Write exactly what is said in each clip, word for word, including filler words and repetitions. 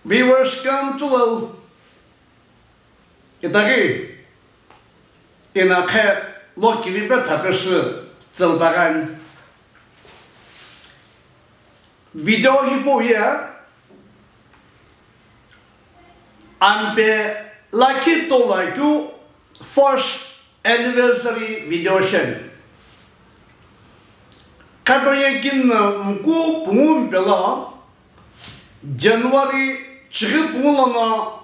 Viewers kümtsü lo, itaghi ina khe lo kivi pe thapesü tsülbagan. Video hipau ye ampe lakhi tolakeu first anniversary video shen. Khato ye kin mku pungu mpelo January chighi pungu lono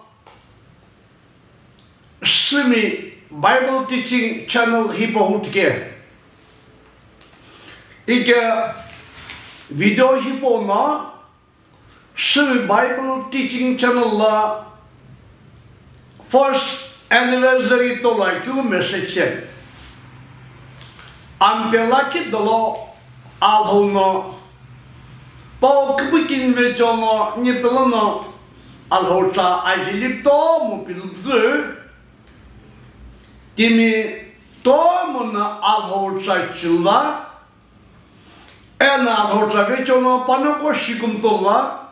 Sümi Bible Teaching Channel hipau hu tike. Ike video hipau no Sümi Bible Teaching Channel la first anniversary tolakeu message shen. Ampe lakhi dolo Alhou no pau kübükinive chono nipelono Alhou tsa ajeli tomo pilüpüzü timi tomo na Alhou tsa chilva ena Alhou tsa ve chono panoko shikumtolva.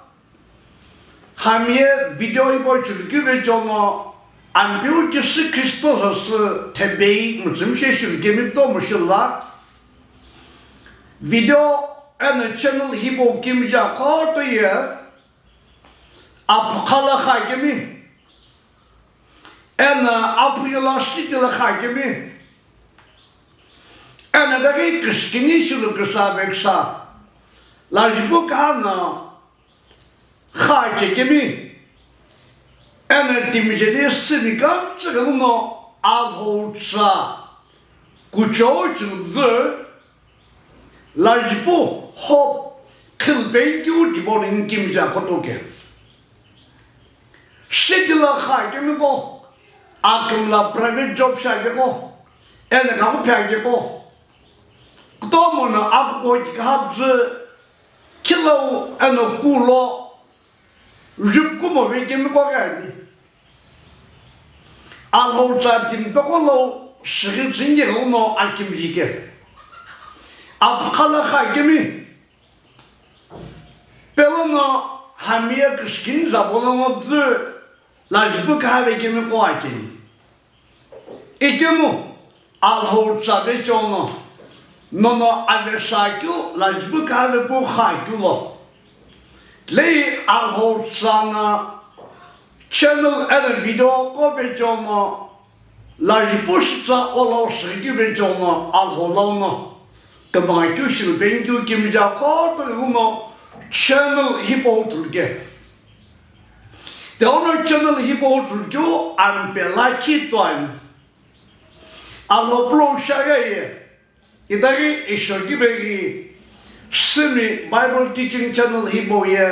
Hami ye video hipau chilukeu ve chono Ampeu Jisü Khristo sasü thebei mütsümshe shilukemi tomo shilva. Video eno channel hipau kimija khoto ye aphu khala kha kemi eno aphu yola shitila kha kemi eno daghi kishikini shilu kisa vekisa lajipu kahana kha chekemi eno timi jeli sümi kümtsü ghenguno Alhou tsa kuchou chilüpüzü lajipu hope khilpeni keu tipau nini kimija khoto ke. Shitila kha kemi ko akümla private job sha ke ko eno kaku phe ke ko kutomo no akuko ki kahapüzü Khilo eno kulo jupu kumo vekemi ko gani. Alhou tsa timi pekolo shighi tsingi ghenguno akimiji ke. Aphu khala kha kemi. Pelono hami ye kishikini za polo ngo püzü lajipu kha vekemi ko akemi. Ikemu Alhou tsa ve chono nono avesha keu lajipu kha vepu kha keu lo. Lei Alhou tsa na channel eno video ko ve chono lajipu shitsa olo shighi keu ve chono Alhou lono kümgha keu shilupeni keu kimija khoto ghenguno channel hipau hu thuluke. Tilono channel hipau hu thulukeu ampe lakhi toani. Alhou pulo shaghi ye itaghi Ishor kibeghi Sümi Bible Teaching Channel hipau ye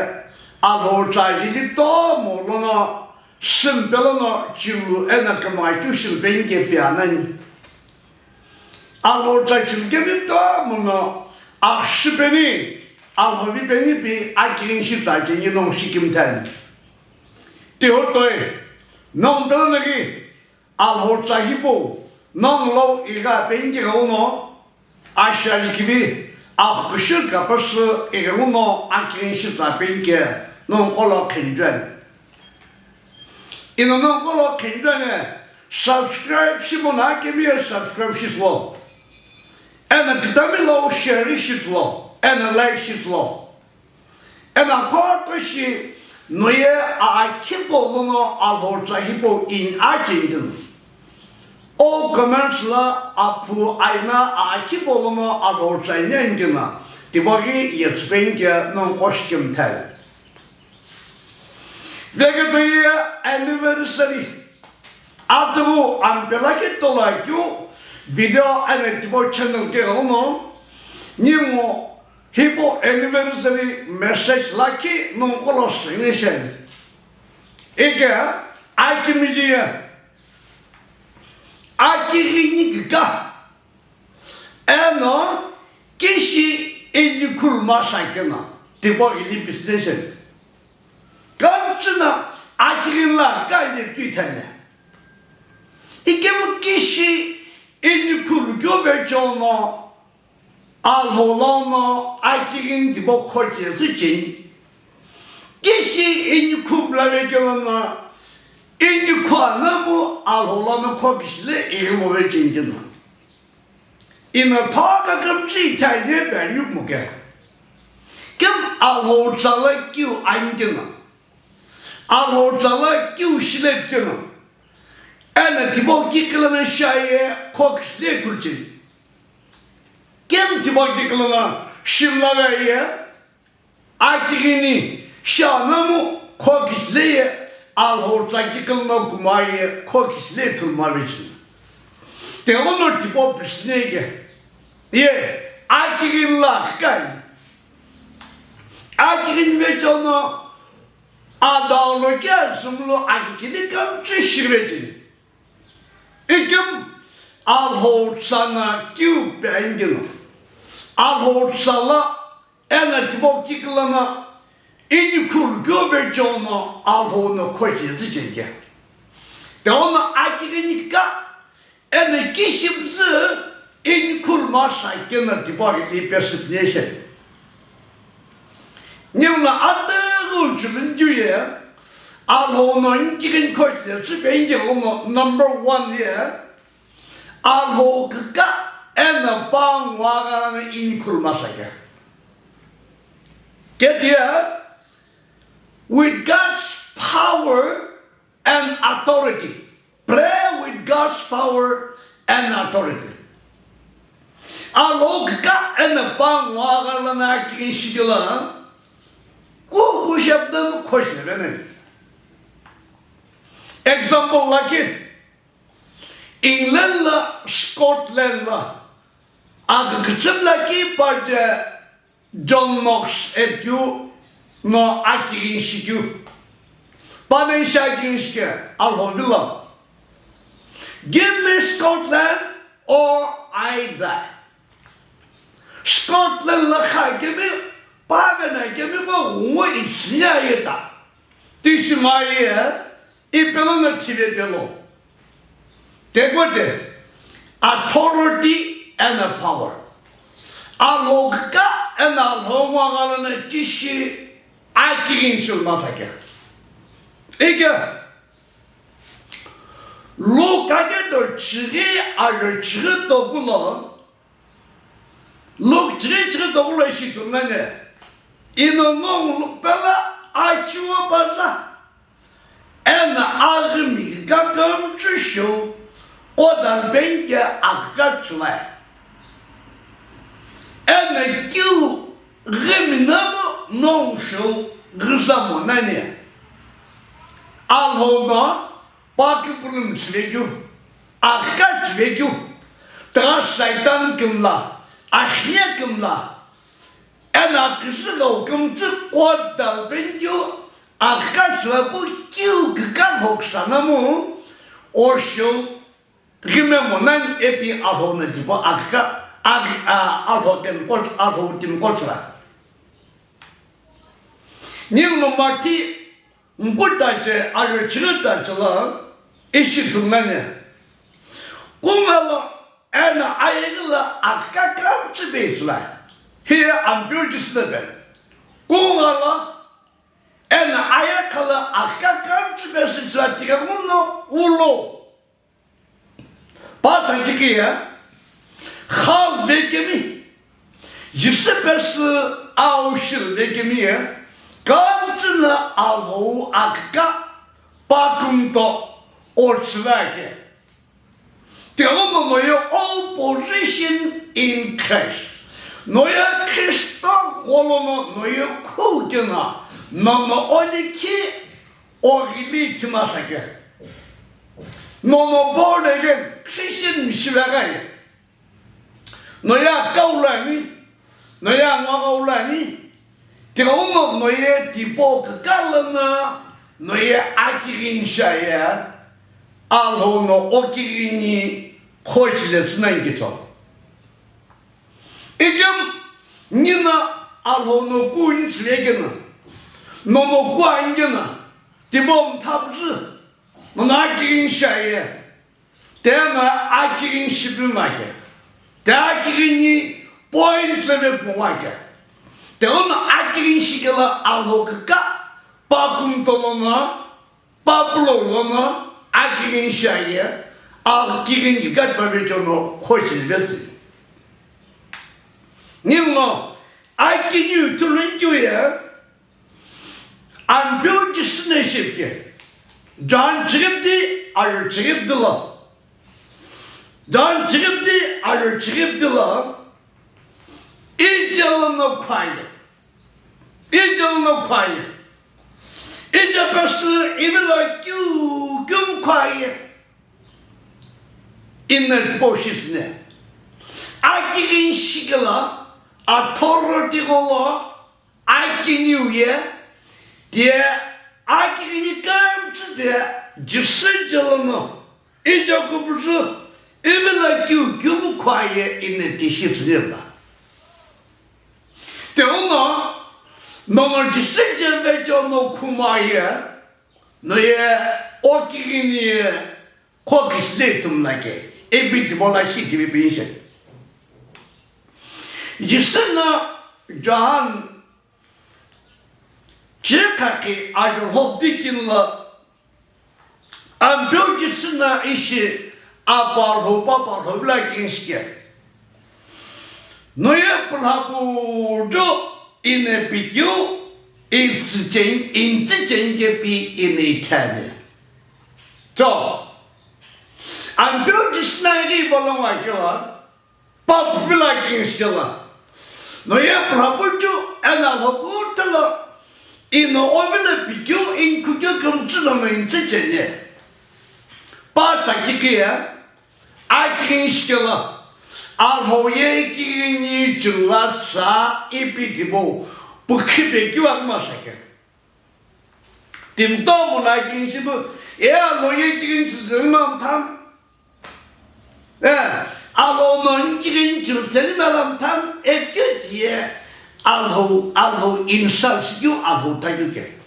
Alhou tsa jeli tomo lono Sümi pelono chilu eno kümgha keu shilupeni ke pianani. Alhou tsa chilukemi tomo no aghüshipeni Alhou vipeni pi akighini shi tsa cheni nongu shikimthani. Tiho toi nongu pelono ghi Alhou tsa hipau nongu lo igha peni ke ghenguno ashali kivi akhushi kapasü ighenguno akighini shi tsa peni ke nongu qolo khenjuani. Ino nongu qolo khenjuani subscribe shimono akemi ye subscribe shitsülo. Eno kütami lo share shitsülo. Eno like shitsülo. Eno khoto shi no ye akhi polono Alhou tsa hipau ini achenikena. O comments la aphu aina akhi polono Alhou tsa ini anikena. Tipau ghi yetsüpeni ke nongu qo shikimthai. Veghi toi ye anniversary atughu ampe lakhi tolakeu video eno tipau channel ke ghenguno ningu hipau anniversary message lakhi nongu qolo süni sheni. Ike akimiji ye akighini kika eno kishi ini khulu masa kena tipau ili business. Kümtsü na akighini la kani tui thani. Ikemu kishi ini khulu keu ve chono Alhou lono akighini tipau khochesü cheni. Kishi inikhu mlave kelo no, inikhu anamu Alhou lono kho kishi le ighimovechenikeno. Ino thoka kümtsü ithai ne pe anyukumo ke. Kemu Alhou tsala kiu anikeno. Alhou tsala kiu shilepikeno. Eno tipau kikilo no shiaye kho kishi le ithulu cheni. Kemu tipau kikilo no shi mlave ye. Akighini shi anamu kho kishi le ye, Alhou tsa kikilo no kumaye kho kishi le ithulu mavecheni. Tighenguno tipau pisüni ke. Ye, akighini lo akikai. Akighini vechelono, adau lo ke asümlo akikili kümtsü shivecheni. Ikemu Alhou tsa no kiu pe anikeno. Alhou tsala eno tipau kikilo no inikhulu keu vechelono Alhou no kho shi zücheni ke. Tighenguno akighini kika eno kishi püzü inikhulu masa keno tipau akili pesü püni sheni. Ninguno atüghüu chulunju ye, Alhou no nikighini kho shi le tsü pe inikeghuno number one ye, Alhou kika eno pangu agha lono inikhulu masa ke. Ketiye, with God's power and authority. Pray with God's power and authority. Alhou kika eno pangu agha lono akighini shikelo, kuku shapdam kho shi le nani. Example lakhi, England lo Scotland lo akükütsü mlaki paje John Knox ipikeu no akighini shikeu. Panongu shi akighini shike, Alhou vilo. Give me Scotland or I die. Scotland lo kha kemi, pa vena kemi ko ngo itsinya yeta. Tishi maye, ipe lono thive pelo. Tekote, authority and a power. Alhou kika eno Alhou ngo agha lono kishi akighini shulu masa ke. Ike, Luke akedo chighi ajo chighi toku lo, Luke chighi chighi toku lo ishi ithulu nani, ino nongu lo pelo achiwo paza, eno aghimi kika kümtsü shou, kota lupeni ke akika tsülae. Eno kiu ghimi nomu nongu shou ghüza mo nani. Alhou no pa kipulu mtsüvekeu, akika tsüvekeu, tigha Saitan kümla, axine kümla, eno aküzü ghau kümtsü kota lupeni keu, akika tsüla pu kiu kika Alhou kisa nomu, o shou ghime mo nani ipi Alhou no tipau akika, aki-, a, Alhou timi kotsa, Alhou timi kotsa. Ninguno Mathi ngu tache ajo chighi tache lo ishi ithulu nani. Kungu lo eno ayeghi lo akika kümtsü pe itsülae. Hiye Ampeu Jisü lo pe. Kungu lo eno ayeghi lo akika kümtsü pe shi itsülae tighenguno ulo. Pa thakikiye, kha luvekemi, Jisü pesü au shi luvekemi ye, kümtsü no Alhou akika pa kümto otsüvake. Tighenguno no ye all position in Christ. No ye Khristo gholono no ye khu keno, nono olikhi oghili ithima sake. Nono born again Christian mishivakai. No ye akau lo ani, no ye angu aghau lo ani. Tighenguno no ye tipau kika lono, no ye akighini shiaye, Alhou no okighini kho shi le tsü nani kitso. Ikemu nino Alhou no kuni tsüvekeno, nono kuni keno, tipau mtha püzü, nono akighini shiaye, teno akighini shipi mvake, te akighini point leve puvake, teno akighini shikelo Alhou kika pa kumto lono, pa pulo lono, akighini shiaye, akighini kikati pa vecho no khoshi vetsü. Ninguno, akiniu thulunkiu ye, Ampeu Jisü no ishi pi ke. John chighi püdi, aru chighi püdi lo. John chighi püdi, aru chighi püdi lo. Ije lono khwaye. Ije lono khwaye. Ije pesü ivilo keu, keu khwaye. Ino tipau shisüne. Akighini shikelo, authority gholo, akiniu ye, tiye, akighini kümtsü tiye, Jisü ije lono, ije kupusü, ivilo keu, keu khwaye ino tishi süneba. Tiye ono, nono Jisü ije vecho no khumaye, no ye, akighini ye, Kho kishi le ithulu lakhi, ipi tipau lakhi tipi pinshi. Jisü no John chikha ki ajo lhopdi kini lo, Ampeu Jisü no ishi apa lhopa pa lhopla kini shike. No ye pulhapu jo ino pikeu, itsüchen, intsüchen ke pi ino ithani. So, Ampeu Jisü no ighi ipalongu akela, pa pupila kingshi kela. No ye pulhapu jo, eno lhopu telo, ino ovilo pikeu, inkhukeu kümtsü lono intsücheni. Pa tsaki kiye, Akighini shikelo, Alhou ye kighini chula tsa ipi tipau, pukhipe kiwa kuma shake. Timi tomo no akighini shipu, e Alhou ye kighini chula tsa ma mtham. E, Alhou no kighini chula tsa ma la mtham, e kiti ye, Alhou, Alhou insult shikiu, Alhou takiu ke.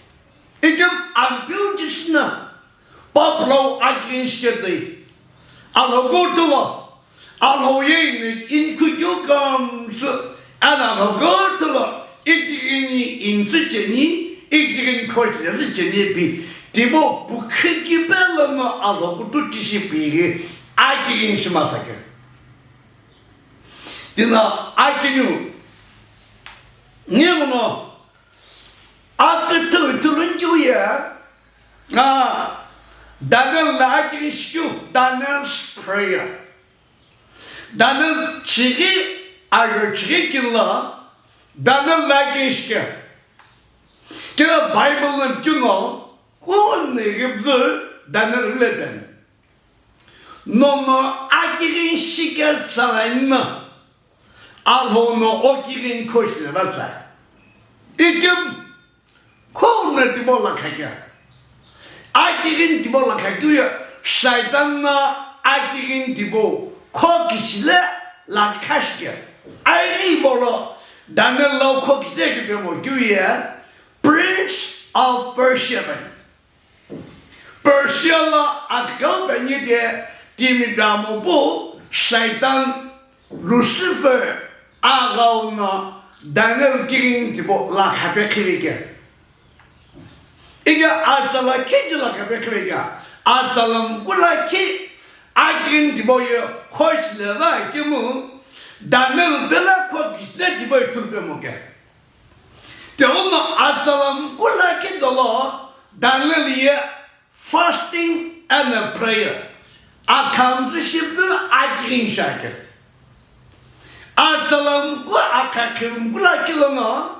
Ikim Ampeu Jisü no, Pa pulo akighini shiketoi. Alhou kutulo, Alhou ye ino inkhukeu kümtsü, eno Alhou kutulo, ikighini intsücheni, ikighini khochile zücheni pi, tipau pukhikipe lono Alhou kutu tishi pi ghi, akighini shima sake. Tino akiniu, ninguno, akithu ithulunkiu ye, Ah, Daniel no akighini shikeu, Daniel's prayer. Daniel chighi, ajo chighi kini lo, Daniel no akighini shike. Kino Bible no kino, kuni ghipzü Daniel vile pen. Nono akighini shike tsala ino, Alhou no okighini khoshile vatsa. Ikim Kho no tipau lakha kea. Akighini tipau lakha keu ye, Saitan no akighini tipau kho kichile lakha shike. Aighi ipau lo Daniel lo kho kichile kipemo keu ye, Prince of Persia pai. Persia lo akikau penye de timi pamo pu Saitan Lucifer aghau no Daniel kighini tipau lakha pe khiveke. Ike atsala kiji lakha pe khiveke. Atsala mkula ki akighini tipau ye khochile va kimu Daniel pela kho kichile tipau ithulu pe moke. Tiye ono atsala mkula ki dolo Daniel ye fasting and a prayer. Akhamtsü shipüzü akighini shake. Atsala mku akhakhi mkula ki lono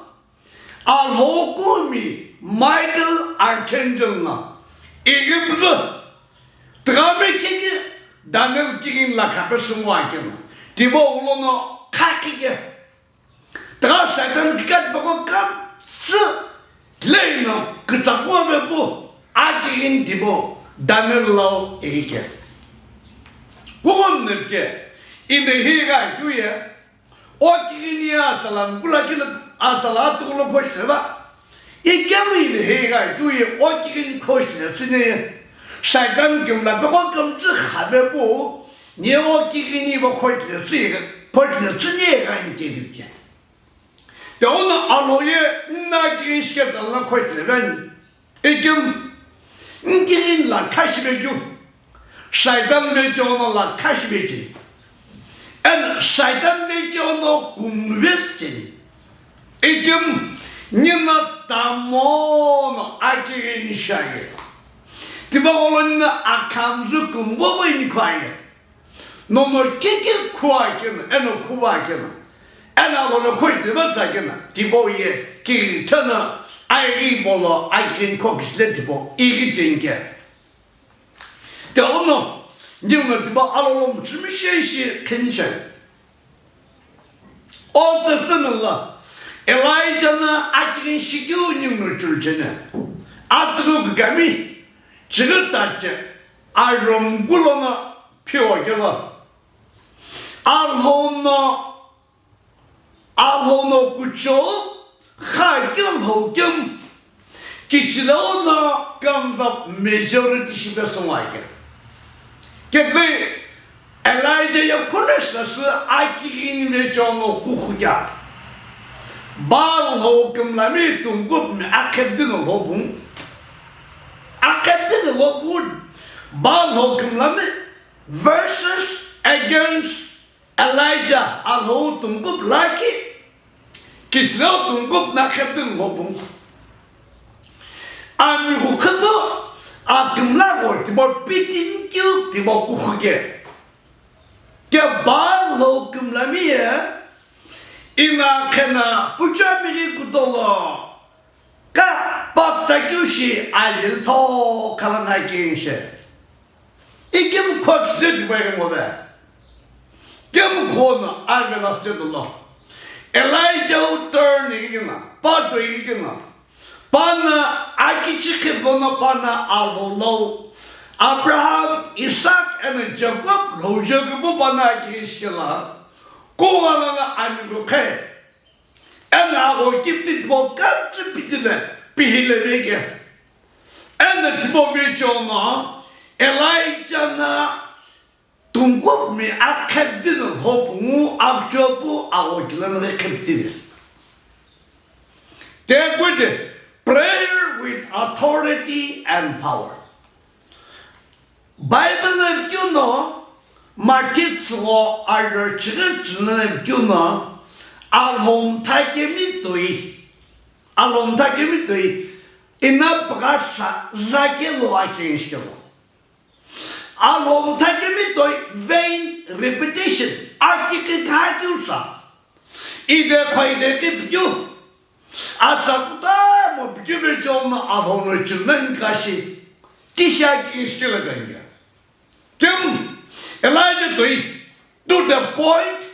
Alhou kumi Michael Archangel no ighipüzü tigha me kiki Daniel kighini lakha pe sungu akeno. Tipau lono khakhi ke. Tigha Saitan kikati bako kümtsü tilei no kütsakuo ve pu akighini tipau Daniel lo ighi ke. Kughon nepke ino hi gha keu ye, okighini ye atsala mkula kilo atsala atukulu khoshile va. Ikemu ino hi gha keu ye okighini khoshile tsüni ye. Saitan kümla bako kümtsü kha ve pu, ni okighini va khoshile tsü, khoshile tsüni ye gha ino kevipke. Tiye ono Alhou ye nna kighini shike tsala no khochile veni. Ikemu, nkighini la kha shipe keu, Shaitan vecheo no la kha shipe cheni. Eno Shaitan vecheo no kumvesi cheni. Ikemu, nino tamo no akighini shiaye. Tipaqo lo nino akhamzü kumbo vo inikhoaye. Nono kiki khuakeno, eno khuakeno, eno alono khuakeno tsa keno, tipau ye kiki thono aighi polo akighini khokishile tipau ighi cheni ke. Tighenguno, ninguno tipau alolo müchümi shi ishi khinchai. Old Testament lo Elijah no akighini shikeu ninguno chulu cheni. Atughu kukami, chighi tache, ajo mkulono phio kelo. Alhou no, Alhou no kuchou kha keu lhou kemu, kichilou no kümza majority shipe songwai ke. Kepi Elijah ye khuno sasü akighini vecheo no kukhu kea. Baal lhou kümlami tungkupmi akhepdino lhou pung. Akhepdino lhou pung. Baal lhou kümlami versus against Elijah, Alhou tungkup lakhi, kichilou tungkup no akhepdino lhou pung. Ami kukhupu akümla ro tipau pitin keu tipau kukhu ke. Ke Baal lhou kümlami ye, ino akheno puchami ghi kutolo, ka pap takeu shi aliltho khala no akighini shi. Ikemu khokishile tipau ighi move. Kemu khono avela site dolo. Elijah u turn ikeno, pa toi ikeno, pano akichi khipo no pano Alhou lo Abraham, Isaac eno Jacob lhou Jacob pano akighini shikelo, kughengu no ami kukhe. Eno agho kipti tipau kümtsü pitile pihile veke. Eno tipau vecheo no Elijah no tungkupmi akhepdino lhou pungu akchopu agho kilono ghi kheptini. Te kudi prayer with authority and power. Bible no pikeu no, Mathi tsügho ajo chighi chülo no pikeu no, Alhou mtha kemi toi, Alhou mtha kemi toi, ino püghasa zake lo akighini shikelo. Alhou mtha kemi toi vain repetition, akiki kha keu sa. Ide khoi de ki pikeu. Atsa kutomo pikeu vecheo no Alhou no chimneni kashi, kishi akighini shikelo kanya. Kemu, Elijah toi, to the point,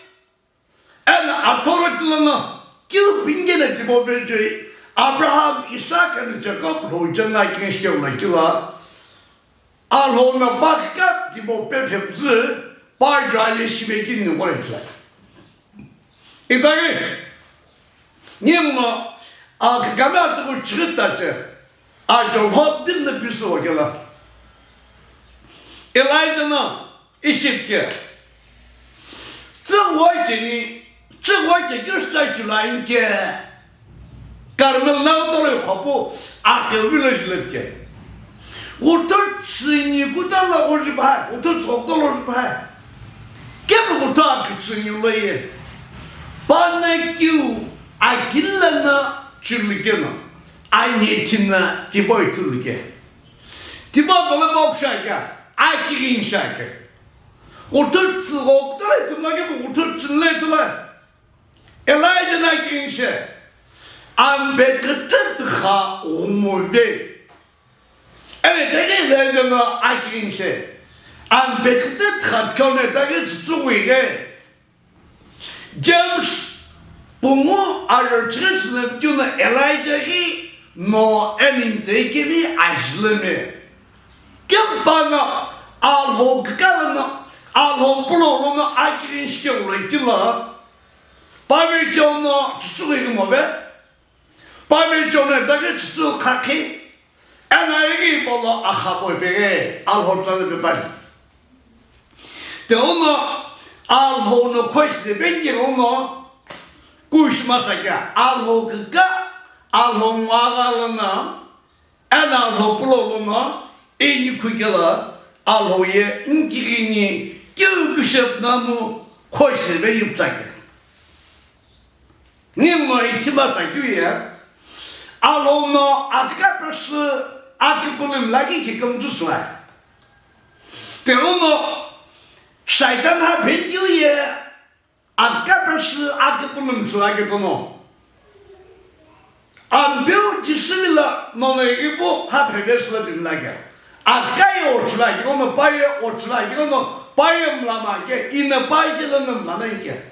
eno authority lono, keu pingeno tipau vecheo, Abraham, Isaac eno Jacob lhou cheni no akighini shikelo kilo. Alhou no pa kika tipau pephepüzü, pa jali shimekini ngoletsü. Itaghi, ninguno, a, kikami atughu chighi tache, a, jolhop din no pisü wakela. Elijah no, Egypt ke. Tsüghoi cheni, tsüghoi che keu stage line ke. Carmel naghi tolo khaphu, akeu village lepke. Uthu tsüni kuta lo ghoji pai, uthu tsügho kuta lo ghoji pai. Kemu uthu akeu tsüni lo ye. Pano keu akilana chimikena, ani thina tipau ithulu ke. Tipau tolo pau shake, akighini shake. Uthu tsügho kuta lo ithulu ke, uthu tsüni lo ithulu. Elijah no akighini shi, ambe kütü tükha ghumove. Eno itaghi Elijah no akighini shi, ambe kütü tükha tükha no itaghi tsütsü ghoi ghi. James pungu ajo chighi chülo no pikeu no Elijah ghi no eno toi kemi ajulami. Kemu pano Alhou kika lono, Alhou mpulo lono akighini shikelo kilo. Pa vecheo no tsütsü ghoi keu move. Pa vecheo no itaghi tsütsü khakhi. Eno ighi polo akhapoi peghe, Alhou tsale pepani. Tighenguno, Alhou no question pengeuno, kushi masa kea, Alhou kika, Alhou ngwagha lono, Eno Alhou pulo lono inikhu kelo Alhou ye nkighini keu kushe pünamu khoshile ve ipütsakeu. Ninguno ithima tsakeu ye, Alhou no akükapesü aküpülü mlaki kikümtsü sülai. Tighenguno Saitan ha phenikeu ye akükapesü aküpülü mtsü aketono. Ampeu Jisü vilo nono ighipu ha phevesü lo pimla ke. Akaye ochula ke, ono paye ochula ke, ono paye mlama ke, ino paye chelo no mlana ke.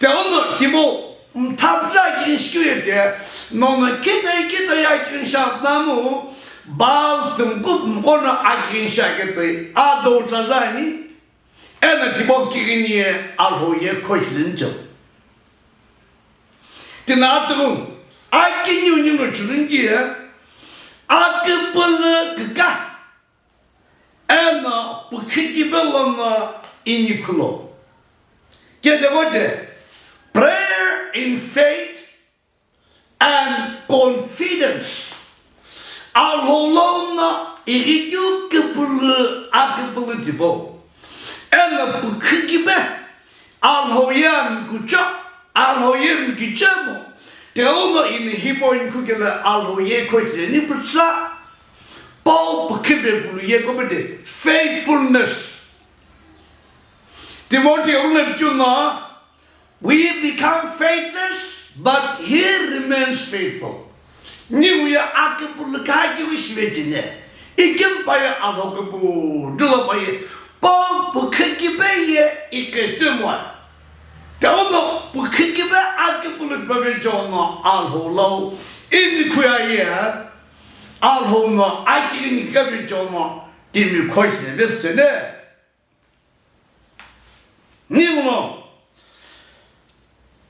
Tighenguno timo mthapüzü akighini shikeu ye te, nono kidai kidai akighini sha pünamu, Baal tungkup mkono akighini sha ke toi, ado tsazani, eno timo kighini ye Alhou ye khoshile nicho. Tina atughu, akiniu ningu chulungi ye, aküpülü küka, eno pükhikibe lono inikhu lo. Kede vode, prayer in faith and confidence. Alhou lono ighikeu küpülü aküpülü tipau. Eno pükhikibe Alhou ye mkucho, Alhou ye mkichemo. Tighenguno ino hipau inikhu kelo Alhou ye khoshile ni pütsa. Paul pükhibe pulu ye kopede faithfulness. Timothy ulo keu no, we become faithless, but he remains faithful. Ningu ye aküpülü kha keu shive chine, ikemu paye Alhou küpüdülo paye, Paul pükhikibe ye ikechemo. Tighenguno pükhikibe aküpülü püve chono Alhou lo inikhu ye, Alhou no akighini kave chono timi khoshile ve sene. Ninguno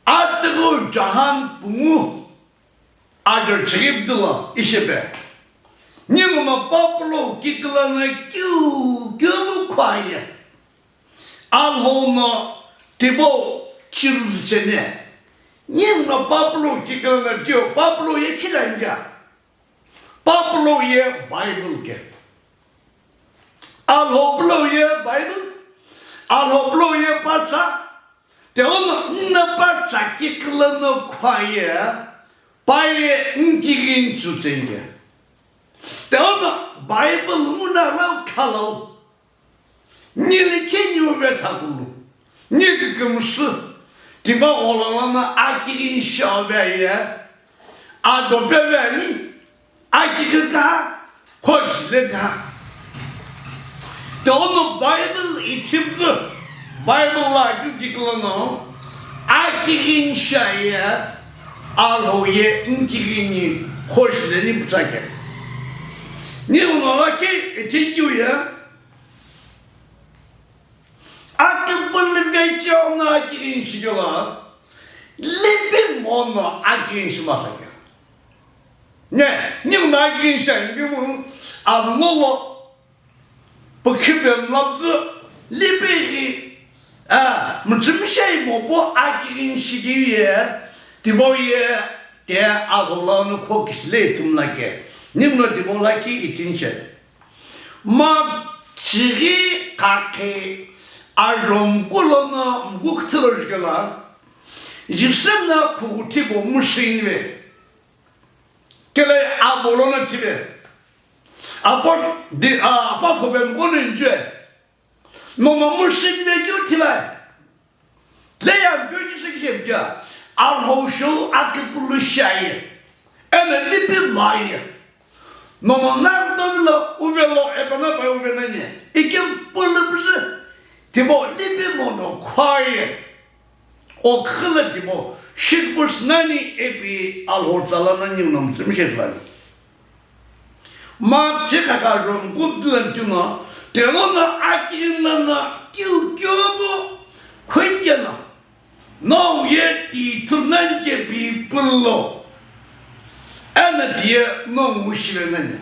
atughu Johan pungu ajo chighi püdülo ishipe. Ninguno papulo kiküla no keu keu mu khua ye, Alhou no tipau chiruzü chene. Ninguno papulo kiküla no keu, papulo ye khilani kea? Papulo ye Bible ke. Alhou pulo ye Bible, Alhou pulo ye patsa, tighenguno nno patsa kiküla no khua ye, paye nkighini tsütsü ke. Tighenguno Bible nguno lau khalau. Ni likhi ni uve thakulu, ni kükümsü, timo ghola lono akighini shi ave ye, ado peve ani, akighi kha, khoshile kha. Tighenguno Bible ithipüzü, Bible lo akeu kiküla no, akighini shi aye, Alhou ye nkighini khoshile ni pütsa ke. Ninguno lakhi ithi keu ye, aküpülü vechewo no akighini shikelo, lipi mono akighini shimasa ke. Ne, ninguno akighini shi ani kemu, amlo lo pükhipe mlapüzü lipi ghi, a, mütsümishei mopu akighini shikeu ye, tipau ye, ke Alhou lono khokishile ithumla ke. Ninguno tipau lakhi ithi ni shi. Mark chighi kakhe arhumku lono mku küthü lo jukelo, Jisü no khukuthipo müsüni ve. Kelo abo lono thive. Apo di, a, apo khopemqo no inchue. Nono müsüni ve keu thivae. Tilehi Ampeu Jisü kishi püa, Alhou shou aküpülü shi aye, eno lipi mo aye. Nono naghuto vilo uve lo, epana paye uve nani, ikemu pülü püzü, timo lipi mono khua ye, oküghü lo timo shikupüsü nani ipi Alhou tsa lono ninguno mütsümishei ithulu. Mark chighi kakhe arhumku püdülo keu no, tighenguno akighini lono keu keu mu khunikeno, nongu ye ti ithulu nani ke pi pülo, eno tiye nongu shive nani.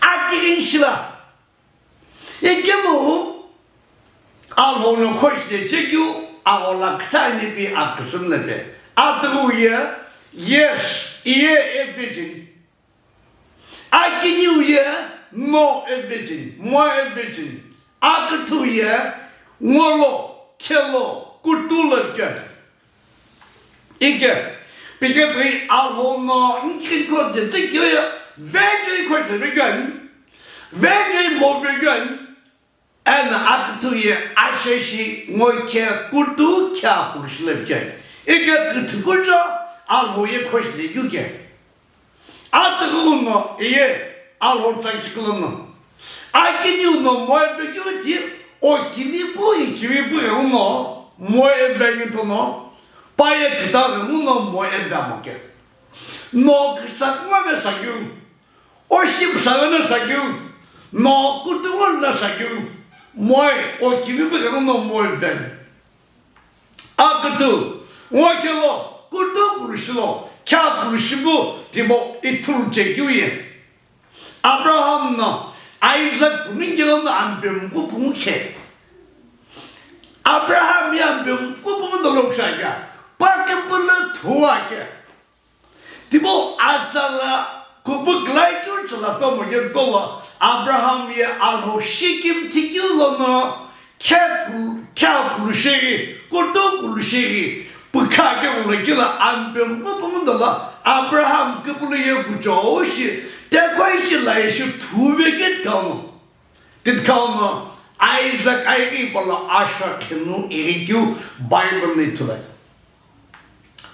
Akighini shiva. Ikemu Alhou no khoshile chekeu, aghola küthü ani ipi aküsümi lo pe. Atughu ye, Yes, iye a virgin. Akiniu ye no a virgin, mo a virgin. Aküthü ye ngolo, khelo, kutu lo pike. Ike, pike three Alhou no nkikho je tikyo ye, vegei kho je vegan, vegei mo vegan. Eno aküthü ye asheshi ngoi khe kutu khe akulushi lo pike. Ike küthü kujo Alhou ye khoshi le yuke. Atughu no iye Alhou tsa kikilo no. Akiniu no moe pekeu ti o kivipu i kivipu ghenguno moe vengi tono. Paye küta ghenguno moe vemo ke. No küsa kuma ve sakeu. O shi psa vena sakeu. No kutu vena sakeu. Moe o kivipu ghenguno moe vengi. Aküthü, ngo kelo, kutu kulushi lo, kya kulushi bu, tibo ithulu chekeu ye. Abraham no, Isaac kumingi lo no ampe mkupungu khe. Abraham ye ampe mkupungu dolo kusha kya, pa ke pula thuwa ke. Tibo atsala kupu glai kyu tsala tomo ye tola Abraham ye Alhou Shikim tikyu lono kya kulu, kya kulu shegi, kutu kulu shegi, pukha ke ulo kila ampe mkupungu dola Abraham kipulu ye kucho shi, te koi shi lai shi thuve ke kauno. Titkhau no Isaac aighi pala asha khenu ighi keu Bible ni ithulai.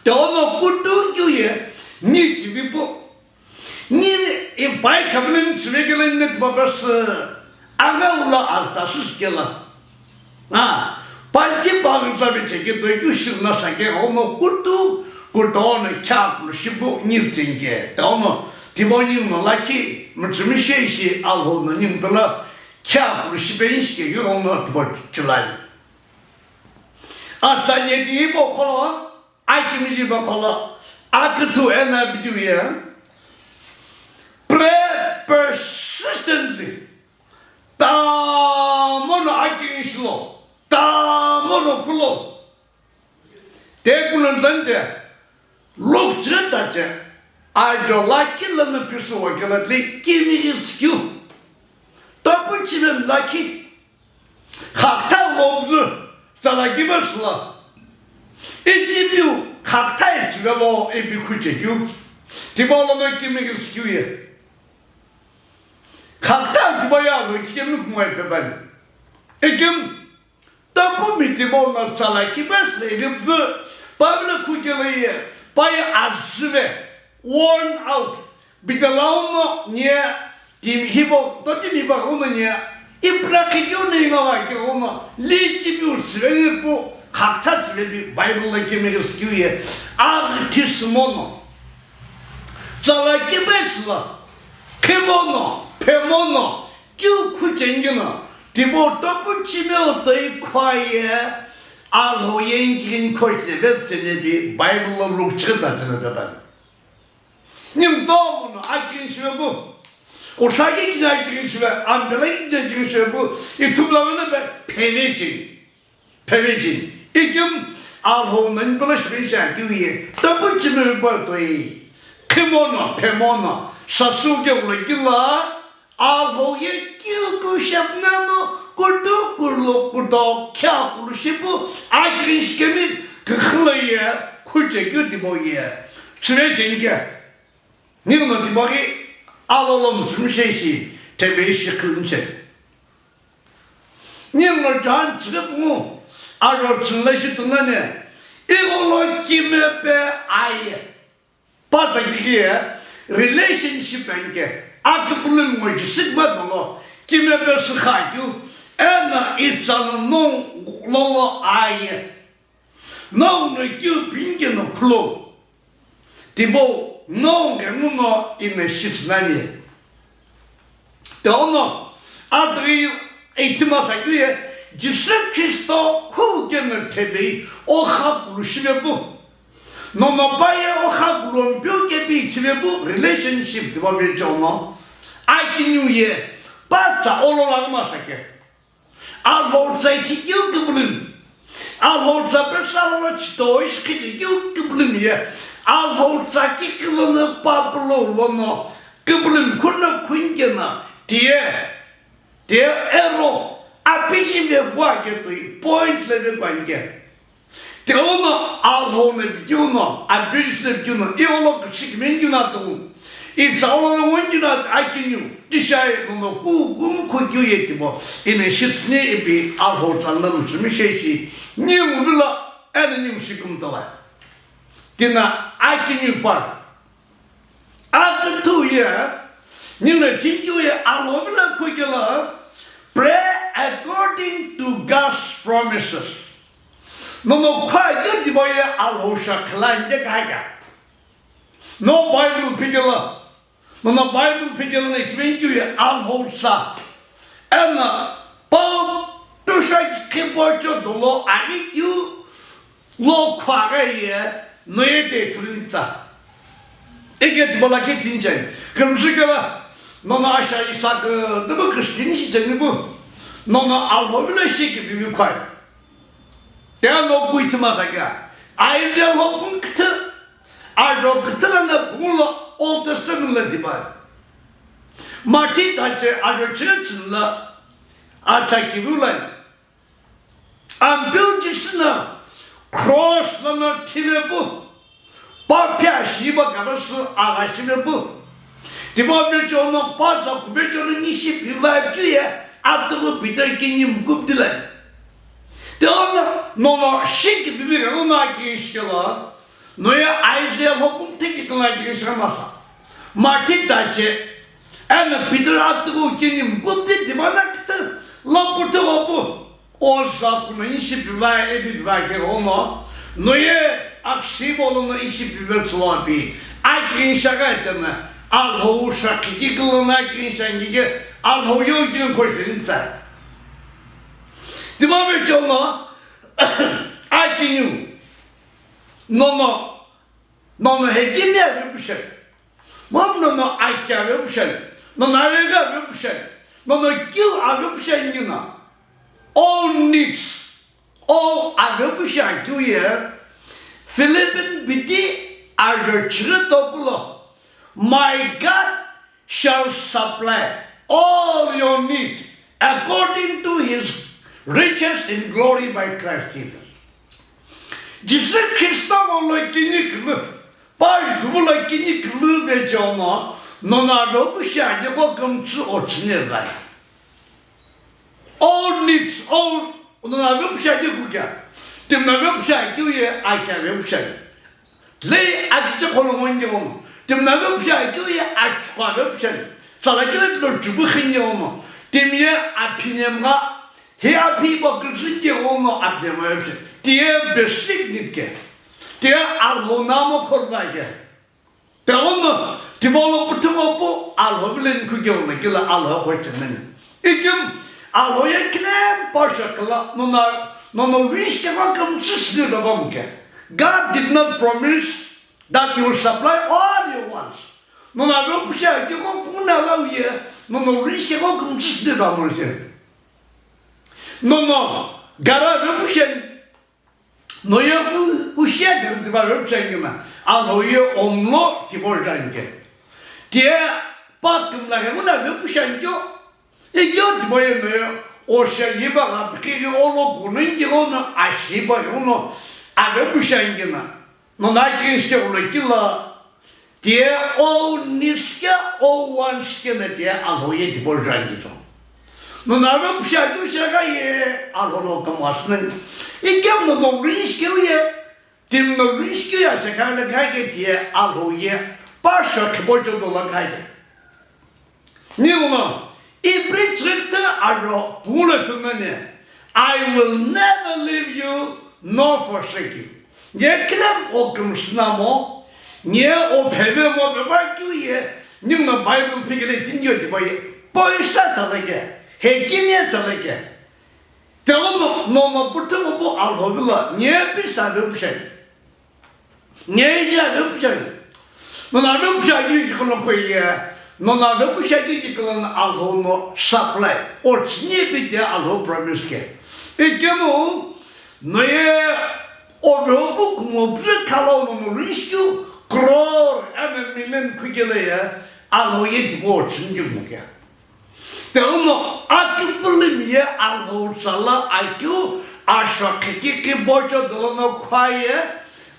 Te ono kutu keu ye ni kivipu. Ni ipai khamlin chivekele ni tipa pers anga ula asta sis kela. Ah, palki pagin sa biche ke to keu shil na sa ke ono kutu kutu ono kya kulu shipu ni tinge. Te ono tibo ni no laki mchimi she shi Alhou no ni pela kya kulu shipe ni shike yo ono tibo chulai. Atsa nye ti ibo kholo, akimi ji bo kholo, aküthü ena bidiu ye. Pray persistently. Tamono akini shilo, tamono kulo. Te kulo ntante, lukchire tache, ajo laki lana pisu wakela tli kimi iskiu. Topu chile laki, khakta lobzu, tsala kiba sula. Ichibiu khakta ichivelo ibi khuchekiu. Tibo lono kimi iskiu ye. Khakta tibo ya lo ichikemi kumai pebani. Ikim Topu mitibo no tsala kiba sle igipzü, Pavla khukelo ye, paye azüve, worn out, bitalau no nye, tim hibo, to timi ba kono nye, ipra khikyo ne inga wa ke kono, li chibiu siveni pu, khakta siveni Bible la kemegis kyu ye, aghi thismo no, tsala kiba sla, khimo no, phemo no, Keu khucheni no, tibo topu chimeo toi khwaye, Alhou ye nkighini khochile vetsücheni ipi Bible lo lukchighi tatsüni pepa. Nimtomo no akighini shive pu. Kushaki kini akighini shive, ambela kini akighini shive pu, ithumla vena pe phevecheni. Phevejin, ikim Alhou nani pala shipeni shi akeu ye, topu chimeu pa toi, khimo no, phemo no, sasu ke ulo kila, Alhou ye kiu ku shapna no, kutu kulo kuto, kya kulu shipu, akirin shikemi, kkhilo ye, khuche keu tibo ye, chire chenike. Ningu no tipaqi alolo mütsümishei shi, thepei shi khilumshei. Ningu no John chighi pungu, aro chünla shi tunane, igho lo kime pe aye. Pata kiki ye, relationship enike, akipulumi ngo jisikma dolo, kime pe sükha keu, eno itsa no nongu lolo aye. Nongu no keu pinike no khulo. Tibo nongu ke nguno ime shits nani. Te ono, atri eighty masa keu ye, Jisü Khristo khu ke no thepei, okha kulu shive pu. Nono paye okha kulu mpeu ke pi chive pu, relationship tibo ve chono. Akiniu ye, patsa olo laghi masa ke. Alhou tsa ithi keu kipulumi. Alhou tsa pesalo lo chito ishi khiti keu kipulumi ye. Alhou tsaki kilono papulo lono kipulimi khuna khunkena tie, tie ero apishi ve bua ketoi point le ve kuanke. Tilono Alhou no pikeu no, abirisi no pikeu no, iolo kichik mengeu na tu. It's all on one you not I can you. Dishai no no ku ku mu ku kyu ye timo. In a shit ni ipi Alhou tsanna mu sumi sheshi. Ni mu vila, and ni mu shikum tala. Tina I can you par. Akuthu ye, ningu na thinkiu ye Alhou vila khukela, pray according to God's promises. Nono khua keu tibo ye Alhou sha khala nde kaika. No Bible phikela, nono Bible phikela na explain keu ye Alhou sa. Ena, pa tusha kipo cho dolo ari keu lo khua ga ye, no ye te thurin ta. Eke tibala ke tinchai. Kemshikela, nono asha isa ke, debo Christian shi chani bu. Nono Alhou vila shi ke bibi khua. Te no kui tima sa kya. Ai le lo pun kte. Ai ro kte la na pun lo Old Testament la diba. Mati ta che ai ro chile chile la. A ta ki bu la. Ampeu Jisü na cross lono thive pu, pa phia shiba kara sü agha shive pu. Tipa vecho no pa za ku vecho no nishi piva keu ye, atuku Peter kini mkupdilai. Te ono, nono shiki bibi gano na ki shikela, no ye Isaiah lo pum tiki kala ki shikela masa. Mati ta che, ena Peter atuku kini mkupdi tipa na kite, lo putu lo pu. O sa kuno ishi pivai, ebi pivai ke ono, no ye akshibo lono ishi pive tsülo pi, akin shaka eteme, Alhou shaki ki kilo na akin shangi ke, Alhou yo kin ko shin tsa. Tipa ve chono, akin yu, nono, nono he kimi ave pushe. Mom nono akya ave pushe, nono arega ave pushe, nono kiu ave pushe nina. All needs, all ave pushe keu ye, Philippian biti arder chire tokulo, my God shall supply all your need according to his riches in glory by Christ Jesus. Jisü Khrista lo kini kulu, pa gubu lo kini kulu ve chono, nona robu shi age bo gumtsu o chine vai. All needs, all, nona robu shi age kukya. Tim na robu shi age ye, akya robu shi age. Lei akiche kholo ngonge ono. Tim na ve psha keu ye achukha ve psha. Tsala keu lo chubu khinge ono. Tim ye aphi nemgha. He aphi bo kuzin ke ono aphi nemgha ve psha. Tiye basic need ke. Tiye Alhou namo khorba ke. Te ono, tibo lo putungo pu Alhou vilen khuge ono kila Alhou khochemeni. Ikim Alhou ye claim pasha kala nona, nona wish ke va kam sis ni baba muke. God did not promise that he will supply all your wants. Nona ro pusha ke ko kuna la ye, nona wish ke ko kam sis ni baba muke. Nona gara ro pusha No ye ku, ku shia de tiba ve pushai kina, Alhou ye omlo tibo jangke. Tie pa kimla ke kuna ve pushai kyo. Ikyo tibo ye no ye, o shia yiba ga piki ke olo kunun ke ono, a shiba ke ono, a ve pushai kina. No na kin shke ulo kila, Tie o niske o wanske na tie Alhou ye tibo jangke cho. No na ve pushai kyo shaka ye Alhou lo kamas na. Ikem no no rinske ye, tim no rinske ya shaka le kai ke tie Alhou ye, pa sha kibo cho do la kai ke. Ni no, Ibri chirikithe aro pungula tumene, I will never leave you nor forsake you. Nye kilam o kumsnamo, nye o pheve mo beba kyu ye, nyung na Bible pikele tingyo tiba ye, poisa taleke, he kimye taleke. Te ono, no no putu mo bu Alhou vila, nye pisa ve pushai. Ngeja ve pushai. Nona ve pushai ki kono koye. Nona ve pushai ki kono Alhou no supply. O chini pi dia Alhou promise ke. Ikemu no ye o ve o bu kumo pre kalo no no risk you. crore eno million khukelo ye Alhou ye tipau chünikeu no kea. Tighenguno akipulumi ye Alhou tsala akeu asho khikiki bocho dolono khwa ye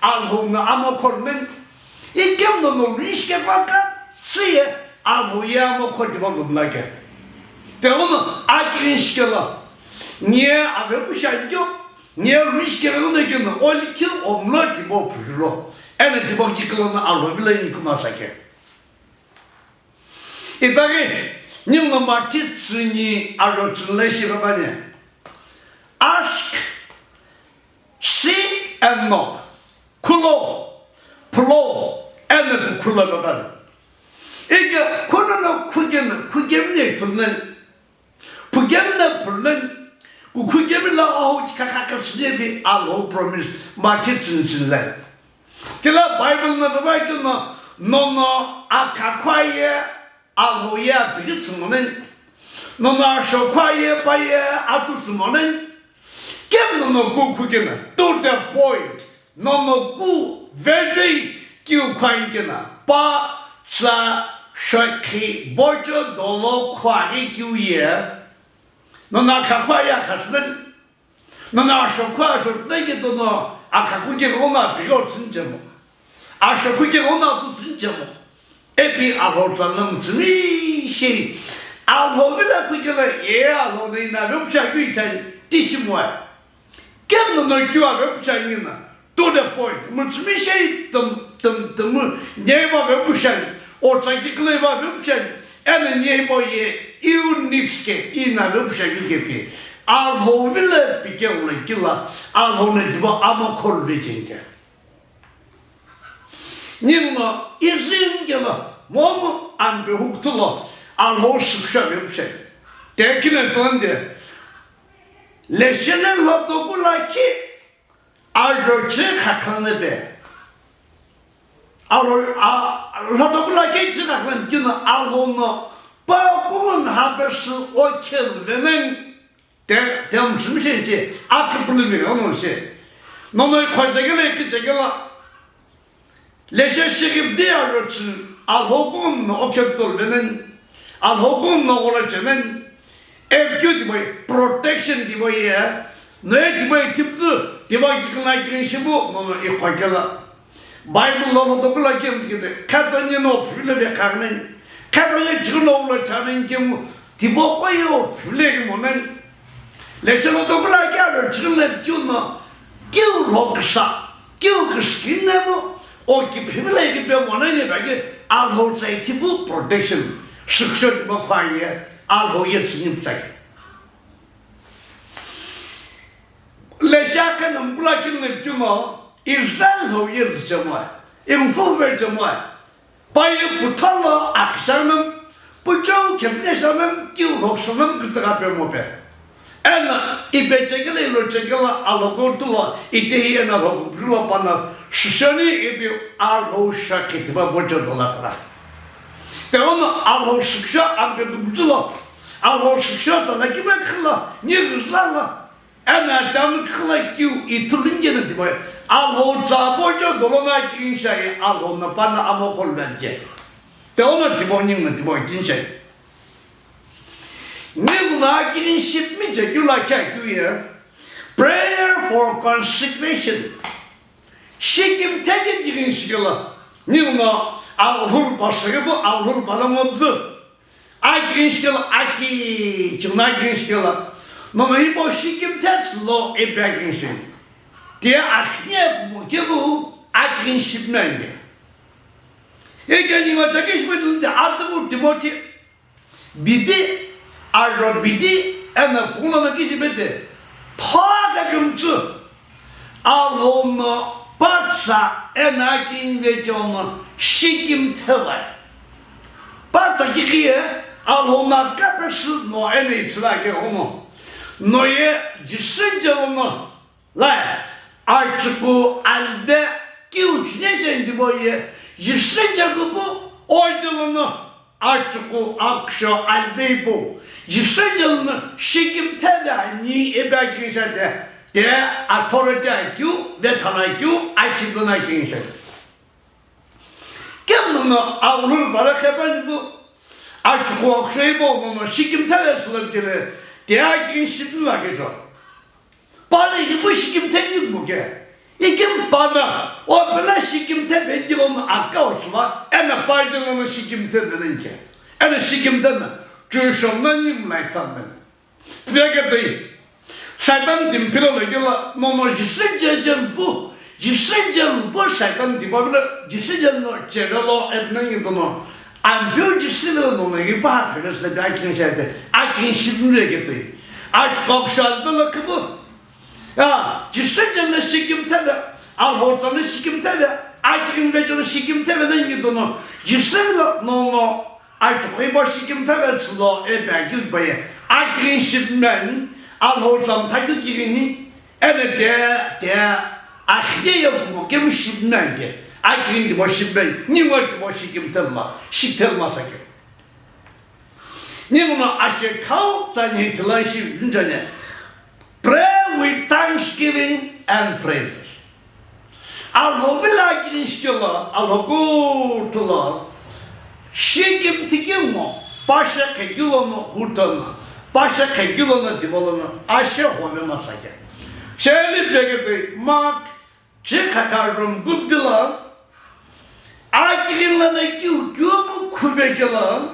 Alhou no amo khormen. Ikemu no no rishi ke kwa ka tsi ye Alhou ye amo khordi ba lumla ke. Tighenguno akirinshi kelo. Nye ave pusha jo. Nye rishi kelo no ke no oli keu omlo tipau phulo. Eno tipau kikelo no Alhou vilo inikuma sa ke. Itaghi, ningu no mathi tsüni aro tsünle shi pepani. Ask, seek and knock. Khulo, phulo, eno kukhulo pepani. Ike khuno no khukeno, khukemi ne tsünle. Phukemi na phulmen, kukhukemi la ahu chikha kha kha chine bi Alhou promise mathi tsüni tsünle. Kila Bible na baba kino nono akha khwa ye Alhou ye apighi tsümonen. Nono asho khwa ye pa ye atu tsümonen. Kemu nono kukhukemi, to the point. Nono ku vechoi kiu khwankena pa tsa shakhi bocho dolo khwaghi kiu ye. Nono akha khwa ye akha tsünen. Nono asho khwa asho tsünen ke tono akha khu ke ghono apighi tsüni chemo. Asho khu ke ghono atu tsüni chemo. Ipi Alhou tsala mütsümishei. Alhou vilo khukelo ye Alhou no ina vepusha keu ithai tishimoe. Kemu no keu ave pushani na, to the point. Mütsümishei tüm, tüm, tümü, nyeba ve pushani, otsa kikilo iba ve pushani, eno nyeba ye, iu nix ke, ina ve pushani ke pi. Alhou vilo pike ule kila, Alhou no tipau amo khordi cheni ke. Ningu no izin kelo, momu ampe huktulo, Alhou süksha ve pushani. Tekine tonde, Leshele lhotoku lakhi ajo chikha khane be. Aro, a, lhotoku lakhi chikha khane kino Alhou no pa kumun habesu okhel venen. Te, te mütsümishei che, akipulumi ono she. Nono khojegele kichegela. Leshe shigib di aro chü, Alhou kumun no okhel tol venen, Alhou kumun no ghola chemen, epikeu tipau ye, protection tipau ye, noye tipau ye thipüzü, tipau kikina kinishipu, nono ikhokela. Bible lo lhotoku lakhi kemu kide, khatonye no phivilo ve khagnen, khatonye chighi lo ulo chagnen kemu, Tipau qo ye o phivilo kimonen. Leshe lhotoku lakhi aro chighi le keu no, keu lhoküsa, keu küsükini nemu, o kiphivilo kipe monen ye bagi Alhou tsai tipau protection, süksho tipau khwa ye, Alhou ye tsüni pütsai. Leshe akhe no mkula kinu le keu no, Israel hou ye züchemoe, imfuve chemoe. Paye putholo akishanam, puchou khesneshanam, kiu lhoksanam kutaka pe mope. Ena, ipe chekele ilo chekela alogo tulo, itehi ena lhoku pulo pana, shishoni ipi Alhou shakhe tiba bocho dola kra. Teono Alhou shiksha ampe dugutulo, Alhou shiksha tala kibe khla, ni rizala. Ena tami khla kiu ithulunge na tipau ye, Alhou tsa bocho dolo na kinsha ye, Alhou na pana amo khol na je. Teono tipau ningu na tipau kinsha ye. Ningu na kinship mi je kiu la kya kiu ye. Prayer for consecration. Shikim theki kikinshikela. Ningu na Alhou pa segebu, Alhou pa la ngobzu. Akirinshikelo aki, chigna akirinshikelo. Nono hipau shikim thetsü lo ipi akirinshi. Tiye akhine kumo kebu akirinshi pnenge. Ike ningo takishipitulu de atuku Timothy. Bidi, aro bidi, ena punglo no kishipete. Thoka kümtsü. Alhou no patsa ena kinvecho no shikim thevai. Patsa kikhiye Alhou no kapesü no ena itsüla ke hono. Noye Jisü jelo no lai achuku albe kiu chine jendipau ye Jisü jekupu ojelo no. Achuku aksho albe ipu, Jisü jelo no shikim thede ani ipi akirinshi de, te authority akeu, vethala akeu, achipu no akirinshi. Kemu no aghulhu bara khepani pu. Achuqu akusho ipo mono Shikimthe vesü lo kile, te akighi shipimi vakecho. Pale ipu Shikimthe ni kumo ke. Ikim pana, o pela Shikimthe ve ndi ono akau chua, ena paje no Shikimthe ve nge. Ena Shikimthe na, chushom na ni mulai tsambe. Veketoi. Saipan timpilo lo kila, mono Jisü jejel pu, Jisü jejel pu Saipan tipa bila, Jisü jejel no chevelo epnengi tono. Ampeu Jisü lo mono ipa ha pheles le akighi shite, akighi shipimi veketoi. Achuqu akusho alpelo kipu. Ya, Jisü jejel no Shikimthe ve, Alhou tsa no Shikimthe ve, akighi vecho no Shikimthe ve nge tono, Jisü lo mono. Achuqu ipo Shikimthe vesü lo ipi akeu paye, akighi shipimi ani, Alhou tsa mtha keu kighini, ena te, te, akighi ye kumo kemu shipimi ani ke, akighi tipa shipimi ani, ningu tipa Shikimthe ma, Shikimthe ma sa ke. Ningu no ashe khau tsa ni thila shi njane. Pray with thanksgiving and praises. Alhou vilo akighi shikelo, Alhou kuthulo, Shikimthe keu ngo, pashe khekeu lono hutana, pashe khekeu lono tipa lono, ashe hove ma sa ke. Sheli veketoi, Mark, chikha kha rhumkupdilo, akighi lono keu keu pu khuvekelo,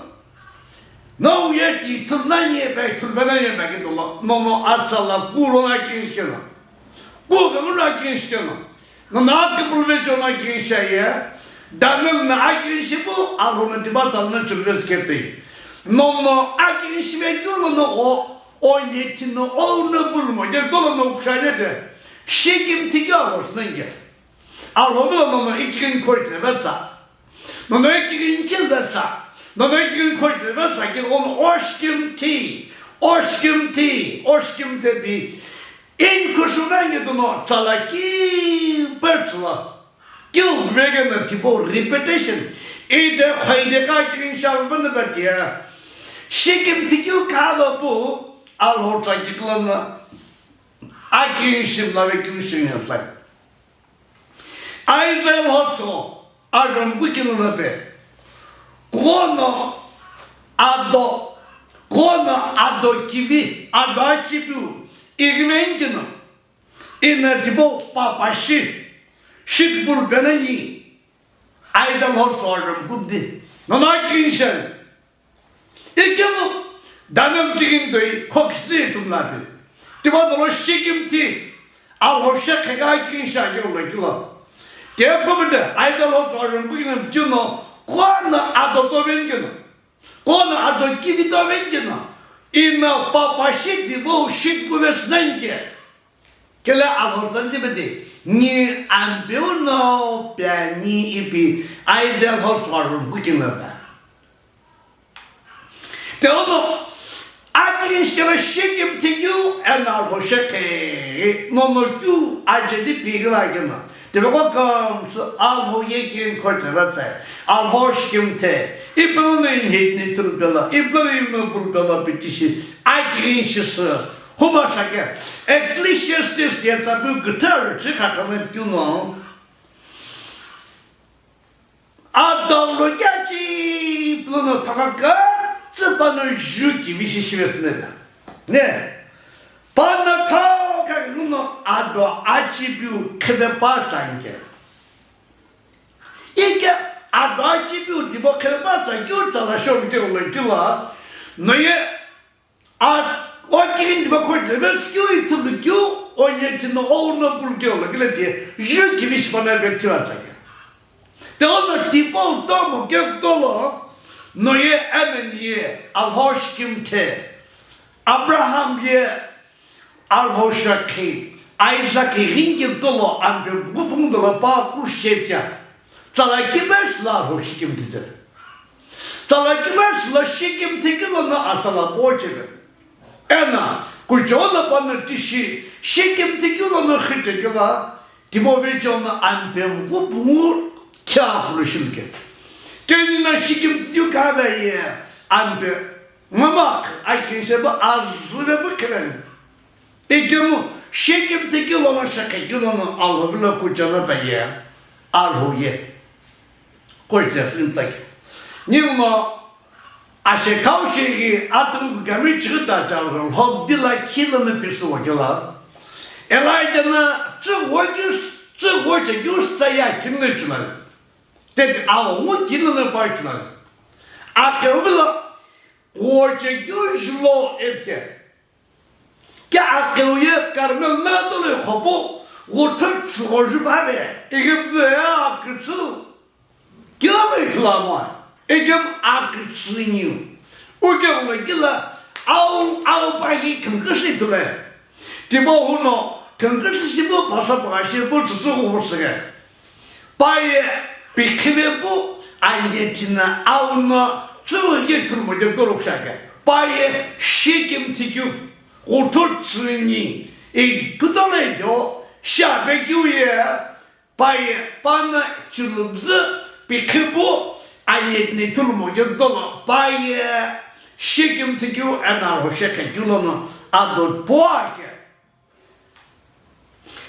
no ye ti thulna ye bai, thulvena ye bai ke dolo, mono atsala kulo akighi shikelo. Ku kemu no akighi shikelo. Nono akipulu vecho no akighi shiaye. Daniel no akighi shipu, Alhou no tipa tsa no chuvelo ketoi. Nono akighi shivekeu lono o, o ye ti no o no bulumo, ye dolo no kushaye de. Shikimthe keu Alhou sna nge. Alhou vilo nono akighi encourage le vetsa. Nono akighi nchil vetsa. Nono akighi encourage le vetsa ke ono o Shikimthe. O Shikimthe. O Shikimthe pi. Inkusu nangi tono tsala ki petsula. Keu vegeno tipau repetition. Ide khwaide ka ki shalbana batia. Shikimthe keu kava pu Alhou tsa kiklana. Akighi shimla ve keu shing headline. Isaiah Alhou tsa arhumkukelo na pe. Kuno ado, kuno ado kivi, ado achipiu, ighivenkeno, ina tipau papashi, shikbul penani, Isaiah Alhou tsa arhumkukdi. Nono akighi shini. Ikemu Daniel kighini toi khokisü ithulu pi. Tipa dolo Shikimthe Alhou shekhe ka kighini shi akeu lo kilo. Tipa bide Isaiah Alhou tsa arhumkukeno keno, kuno ado tovenkeno, kuno ado kivi tovenkeno, ina papashi tipau shikbul vesü nani ke. Kele Alhou tsa ni bide, ni Ampeu no piani ipi Isaiah Alhou tsa arhumkukeno ba. Tilono, akighi shikelo Shikimthe keu eno Alhou shekhe, nono keu ajeli pikela keno. Tipa ko kamsü Alhou ye ki encourage vetsü. Alhou Shikimthe, ipu no inhit ni thulu pelo, ipu no ime bulu pelo pitishi, akighi shisü. Huba shake, Ecclesiastes ye tsapu guitar chi khakha na keu no. Ado lo yachi plono thaka ka tsupa no ju kivi shi shive sine da. Ne. Pano thaka no ado achipiu khebe pa change. Ike ado achipiu tibo khebe pa change tsala shon ke ulo kila. No ye A, o kighini tipa khoi tebe sikeu ithulu keu, o ye tino o no pulu keu lo kile tie, ju kivi shipana be tiwa tsake. Te ono tipau tomo keu tolo, no ye eno ni ye, Alhou Shikimthe, Abraham ye, Alhou shekhi, Isaac ye ghinke tolo, ampe gupung dolo pa ku shepia. Tsala kibe sila Alhou Shikimthe tere. Tsala kibe sila Shikimthe kilo no atsala pochebe. Ena, kuchona pano tishi, Shikimthe kilo no khite kila, tibo ve chona ampe mgupung kia pulu shimke. Keni na Shikimthe kyu kabe ye, ampe, ngamak, akin sheba azule bu kelen. Ikemu, Shikimthe kilo no shekhe kilo no Alhou vilo kuchona pa ye, Alhou ye. Koche sintaki. Ninguno ashekau shighi atuku kami chighi ta cha lhobdi la khi lono pisüwo kela. Elijah na tsügho keu, tsügho chekeu sü ya kimle chunai. Teti awo ngu kimle pa chunai. Akeu lo gho chekeu julo epke. Ke akeu ye Carmel na dolo khopu ghuthü tsügho ju bave. Igipzü ya akütsü. Kyomi thulamo, ekam akütsü niu. Uke ula kila au, au pahi kangkasi thule. Tibo huno kangkasi shibu pasa paka shibu tsutsu hu sege. Paye pikhibe bu anye tina au no tsu ye thulmo de dorok shake. Paye shikim tikyu. Ghuthü tsü ni. E kutole do shabe kyu ye. Paye, pana chulubzü pikhibu, ayetni thulumo yodolo, paye, shikim tikyu ena roshe kekyu lono, ado puake.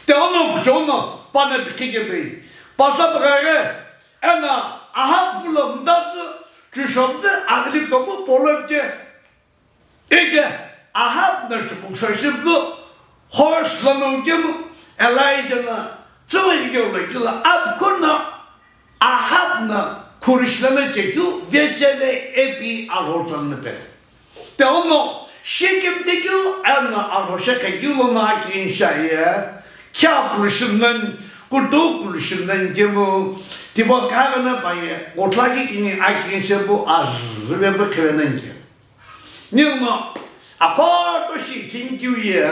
Te ono kuchono, pana pikhi ke dei. Pasa pagare, ena aha pulo mdazu, chushobzü, agli tomu polopke. Ike Ahab na chupuksa shiplu horse lano kemu Elijah na tsuwei keu lo kila apkhu na Ahab na khurishi lano chekeu vecheve epi Alhou tsanna pe. Te ono shikim tikeu eno Alhou shekhe keu lono akinsha ye kya kurishinan kutu kurishinan kemu tibo kagana paye otlaki kini akinsha bu azüve bu khevena ke. Ninguno akoto shi thank you ye.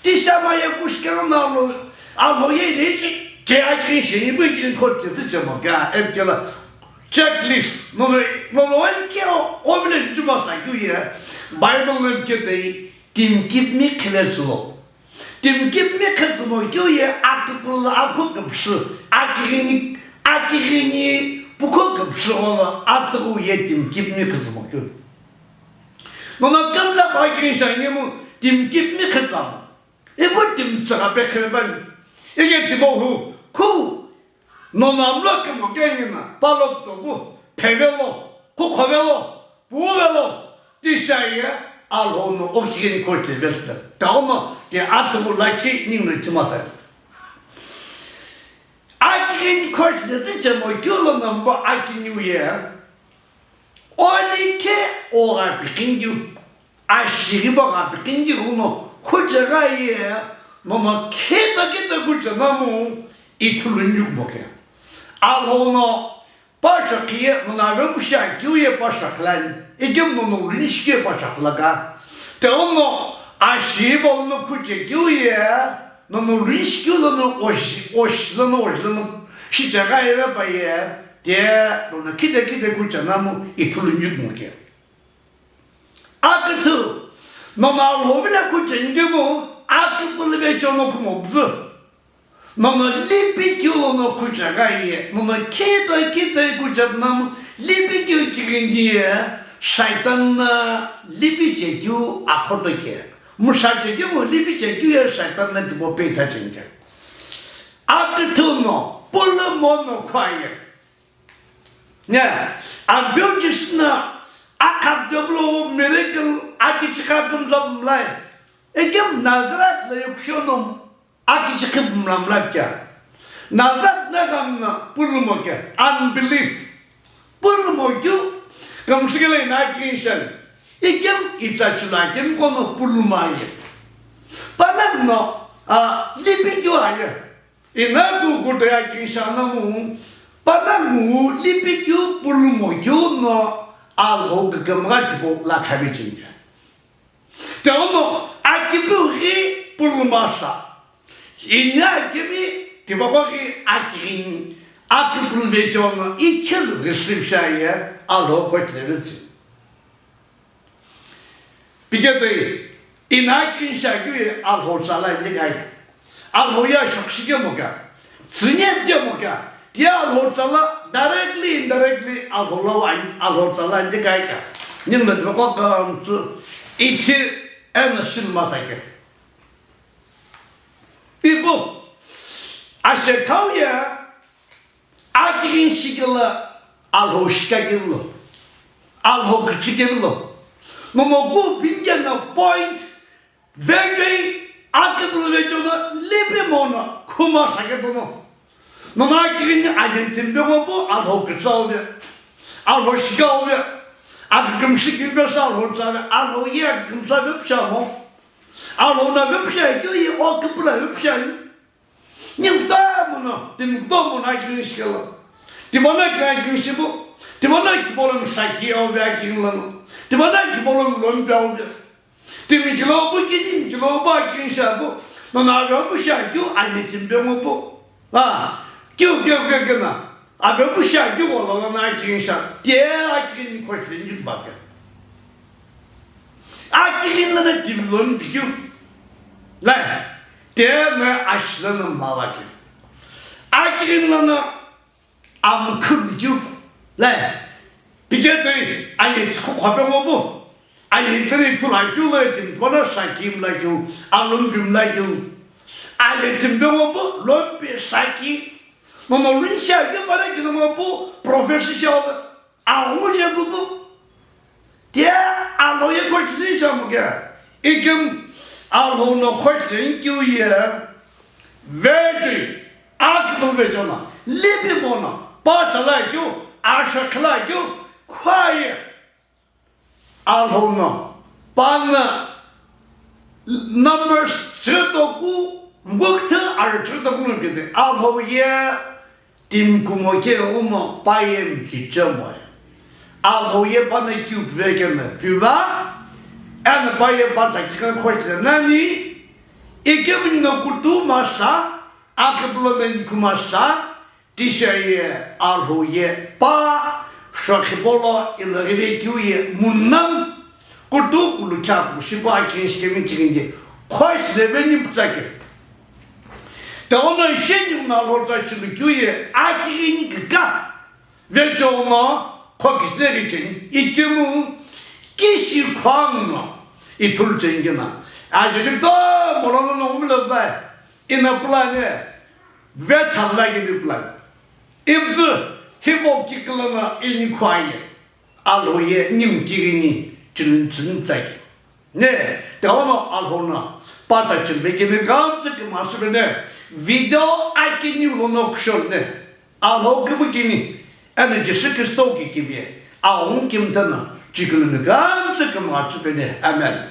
Tisha ma ye kushikeu na lo, alo ye ne chi, che a ki shi ni bu ki ko te te che mo ga, e ke la checklist. No, no, no, no, e ke o, o bile ju ba sa ku ye. Bible ne ke te, tim kip mi khele zulo. Tim kip mi khele zumo kyu ye, a kipul a khu kipshu, a kigini, a kigini, pu khu kipshu ono, a tu ye tim kip mi khele zumo kyu. Nono kamla pa kini sha ngemu tim kip mi khetsam. Ipu tim tsaka pe kheban. Ige timo hu khu. Nono amlo kemo kengina palok tobu phevelo, khu khovelo, puvelo, tisha ye Alhou no okigen kote vesta. Tauma te atubu laki ningno timasa. Akin kote te chemo kyulo namba akiniu ye. Oli khe o gha pikingyu, ashighibo gha pikingyu uno khuchegha ye, nono kheta kheta khuchena mu ithulu nyukbo khe. Alhou no pa shakhi ye, nono avepusha keu ye pa shakhilan, ikem nono urinshi keu ye pa shakhilaga. Te uno ashighibo uno khuchekeu ye, nono urinshi keu lono oshi, oshi lono, oshi lono, shichegha ye pa ye, te nono kheta kheta khuchena mu ithulu nyukbo khe. Aküthü, nono Alhou vile khucheni kemu, akipulüve chono khumobzü. Nono lipi keu lono khuchegha ye, nono kheta kheta khuchepna mu, lipi keu kighini ye, Shaitan na lipi chekeu akhoto khe. Musha chekeu mu lipi chekeu ye, Shaitan na tipo peitha cheni khe. Aküthü no, pulü mono khwaye. Ne, Ampeu Jisü na akhap jablo miracle akichikha kümzap mlai. Ekem Nazareth la yokushono akichikha mlamlap kya. Nazareth na kam na pulmo kya. Unbelief. Pulmo kyu kamsikele na kinshan. Ekem itsa chula kem kono pulma ye. Panam no, a, lipi kyu aye. Ina ku kutoya kinsha na mu, pana mu lipi kyu pulmo kyu no Alhou kükümgha tipau la khavi chinga. Te uno akipu ghi pulmasa. Inya akimi tipau ghi akini akipulve chono ikhelu receive shaye Alhou kotle ritsi. Piketoi, ina kinsha kyu ye Alhou tsala inde kai. Alhou ya shokshi kemo kya. Tsinye kemo kya. Ti Alhou tsala directly, indirectly Alhou lau an-, Alhou tsala inde kai kya. Ningna dvakwa kamtsu. Ithi ena shin masa kya. Ipu, ashe kau ye, Akighini shikelo Alhou shikakelo, Alhou kichikelo. Nono ku pingena point vechoi akipulu vechono lipi mono khuma saketuno. Nono akighini aye timi pengo pu Alhou kichauve, Alhou shikauve, akikimshi kipesa Alhou chave, Alhou ye akikimsa vepshamo. Alhou na vepsha kyo ye o kipula vepsha. Ni kutomo no, timi kutomo no akighini shikelo. Timi no akighini shipu, timi no kipolo msaki auve akighini lano. Timi no kipolo mlompi auve. Timi kilo pu kini, kilo pu akighini shapu. No na ave pu shakyu, ani timi pengo pu. Ah, kyu, kyu, kyu, kyu na. Ave pu shakyu wala na akighini sha. Te akighini kochile ni bake. Akighini lana timi lompi kyu. Lai. Te na ashila na mlava kyu. Akighini lana amkhum kyu. Lai. Piketoi aye chikhu khwape ngobu. Aye tiri thula kyu le timi pona shaki mla kyu. Alompi mla kyu. Aye timi pengo pu lompi shaki. Momo rinshi kyu pare kyu ngobu professor shau. Aghungu je kupu. Te Alhou ye khochili shamu ke. Ikim Alhou no khochili kyu ye. Vechoi. Akipulu vechono. Lipi mono. Pa chala kyu. Asha khala kyu. Khwaye. Alhou no. Pa na. Numbers chito ku. Mukukta ar chito ku no kete. Alhou ye. Timi kumo keghuno pa ye mkichemoe. Alhou ye pa na kyu puvekena piva, eno pa ye pa tsakika khochile nani, ikemino kutu masa, akipulu na nikhu masa, tisha ye Alhou ye pa, shokhi polo ilaghive kyu ye munam, kutu kulu kyaku shipu akighini shikemi chighini ye, khochile veni putsake. Taono sheni na lo tsa chimikyu ye akighini kika. Vechono khokisne richeni ikemu kishi khwangno ithulu chengena. Ajili to molono no umle vai. Ina plan e. Vethamla gibi plan. Ibzu hibo kiklana ini khwaye. Alhou ye nim kighini chilin chilin tsai. Ne, taono Alhou no, pa tsa chimbe kimi gam tsa kima sube ne, video akini ulo no kushol ne, Alhou kibu kini, ene Jisü Kristo ki kimi, aung kim tana, chikilimi gam tsa kima sube ne, amen.